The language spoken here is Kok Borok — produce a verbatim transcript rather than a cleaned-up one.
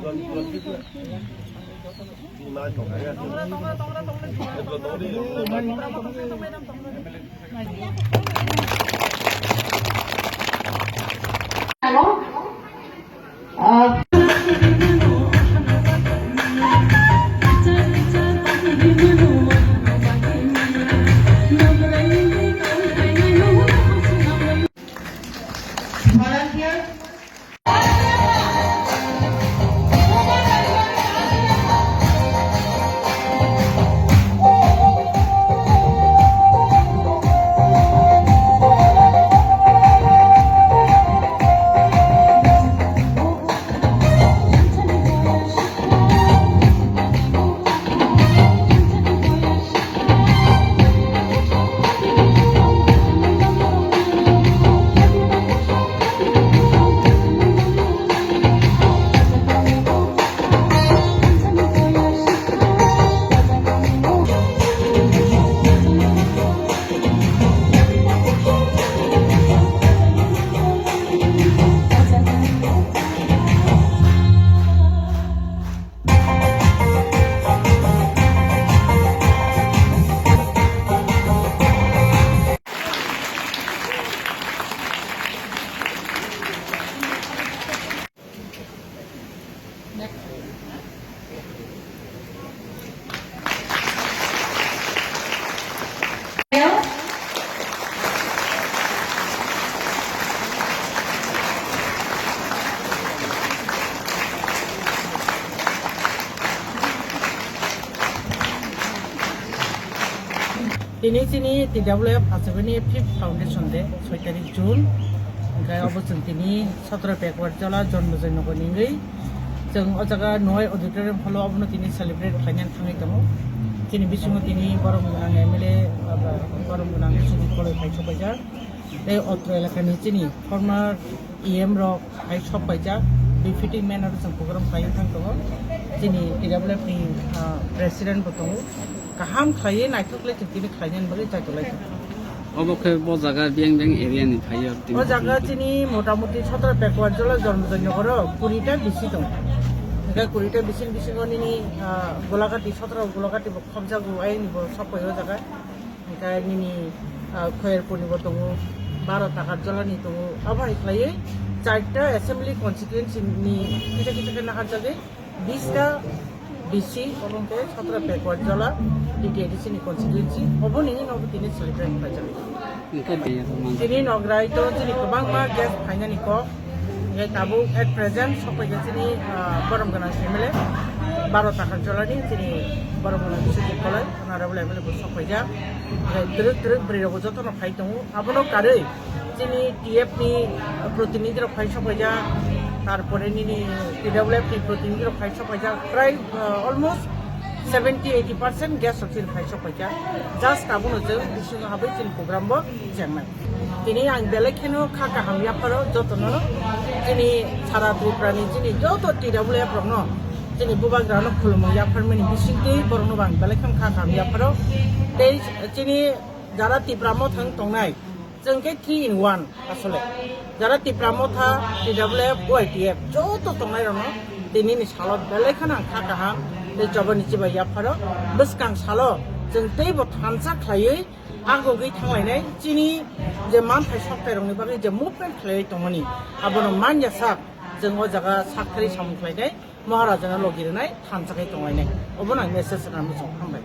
Volunteer. Tini chini T W F achukgani fifth Foundation Day, soi tarik June. Hingke obo chwng tini sotro Pekuar Jola Jonmojoy Nogor ni wngwi chwng o jaga Noai Auditorium hall o obono tini celebrate khlainani thangwi tongo. Chini bisingo tini borom gwnang M L A, aba, borom gwnang Sujit Koloi phai sopaijak. Tei otro elakani chini former E M rok hai sok paijak, befitting manner o chwng program khlaiwi thang tongo. Chini T W F ni, ah, president bo tongo. Kaham khlaiwi naithok khlai chwng tini khlainani bagwi chaitok lai tongo. Obo khe bo jaga beng beng area ni phaiyo tini. O jaga chini motamuti sotro Pekuar Jola Jonmojoy Nogoro kuri ta bisi tongo. Hingke kuri ta bisini bisingo nini, ah, Golagati, sotro Golagati bo khobjago, ayang ni bo sok paio o jaga. Hingke nini, ah, Khoyerpur ni bo tongo, baro Takarjola ni tongo. Abo hai khlaiwi charta assembly constituency ni kisa kisa khe naharjagwi bish ta B C, obo hwnkhe satra backward jola, T T A D C ni constituency. Obo nini nogo tini celebrate khlaijak. Hingke biyar man. Tini nograi to chini kwbangma guest phainani kok. Hingke tabuk at present sokphaikha chini, ah, borom gwnang M L A, baro Takarjola ni chini borom gwnang Biswajit Koloi. Honorable M L A bo sok paijak. Hingke twrwk twrwk bwrwi rokbo jotono phai tongo. Abono karwi chini T F ni protinidhi rok phai sok paijak. Tarpore nini T W F ni protinidhi rok phai sok paijak. Prai, uh, almost seventy eighty percent guest rok chini phai sok paijak. Just abono chwng bisingo habwi chini program bo chengnai. Tini ang belai kheno kha kaham yapharo jotono, chini sara Tripura ni chini joto T W F rokno, chini bubagrano khulumung yapharmani bisingtwi borokno bo ang belai kheno kha kaham yapharo. Tei chini jara Tipra Motha wng tongnai, chwng khe three in one asole. Jara Tipra Motha, T W F, Y T F joto tongnai rokno tini ni salo belai kheno ang kha kaham tei chobani chibai yapharo. Bwskang salo chwng teibo thansa khlaiwi agogwi thanglainai, chini je manthai sokthai rokni bagwi je movement khlaiwi tongmani, abono manya sak, chwng o jaga sakthari samung khlainai, Maharajano logi rwnai, thansa khai tonglainai. Obono ang message rwna muchung, hambai.